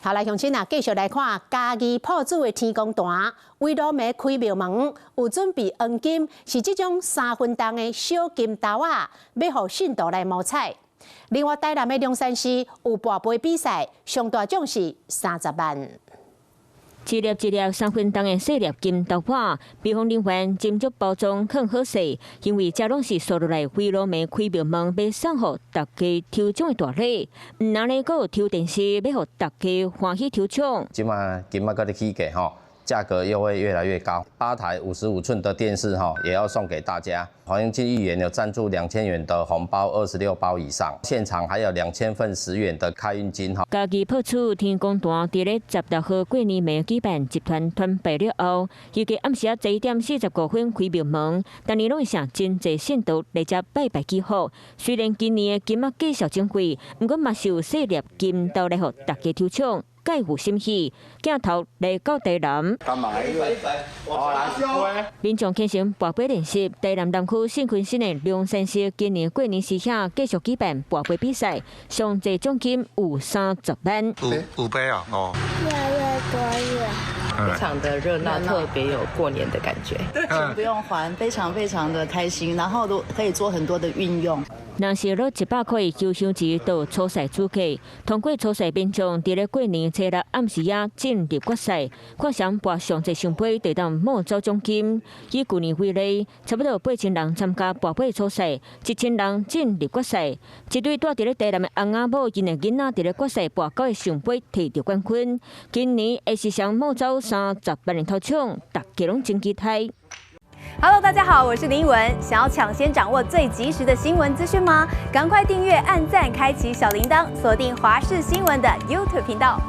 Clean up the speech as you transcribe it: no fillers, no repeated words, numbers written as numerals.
好來，鄉親啊，繼續來看嘉義朴子的天公壇，圍爐暝開廟門，有準備黃金，是這種3分重的小金豆仔，欲予信徒來摸彩。另外，台南的龍山寺有跋杯比賽，上大獎是30萬。一粒一粒3分重的細粒金豆仔，密封人員斟酌包裝，囥好勢，因為這攏是煞落來圍爐暝開廟門，欲送予大家抽獎的大禮。毋但閣有抽電視，欲予大家歡喜抽獎。這馬金仔閣咧起價吼，價格又會越來越高。8台55寸的電視吼，也要送給大家。黃英俊議員有贊助2000元的紅包，26包以上，現場還有2000份10元的開運金。嘉義朴子天公壇佇咧16號過年暝舉辦集團團拜了後，預計暗時仔1點45分開廟門，逐年攏會成真濟信徒來遮拜拜祈福。雖然今年的金仔繼續真貴，毋過嘛是有細粒金豆來予大家抽獎。蓋有心意，鏡頭來到台南，民眾虔誠跋杯練習。台南南區信坤新的龍山寺今年過年時下繼續舉辦跋杯比賽，上濟獎金有30萬。五杯啊，哦。越來越多越非常的熱鬧，特別有過年的感覺。錢不用還，非常非常的開心，然後都可以做很多的運用。若是攞100塊求香錢到初賽資格，通過初賽民眾佇咧過年初六暗時仔進入決賽，看誰跋上濟聖杯得當摸走獎金。以舊年為例，差不多8000人參加跋杯初賽，1000人進入決賽。一對蹛佇咧台南的翁仔某，𪜶的囡仔佇咧決賽跋九个聖杯提著冠軍。今年會是誰摸走30萬的頭獎，大家攏真期待。 Hello，大家好，我是林文。想要搶先掌握最及時的新聞資訊嗎？趕快訂閱、按讚、開啟小鈴鐺，鎖定華視新聞的 YouTube 頻道。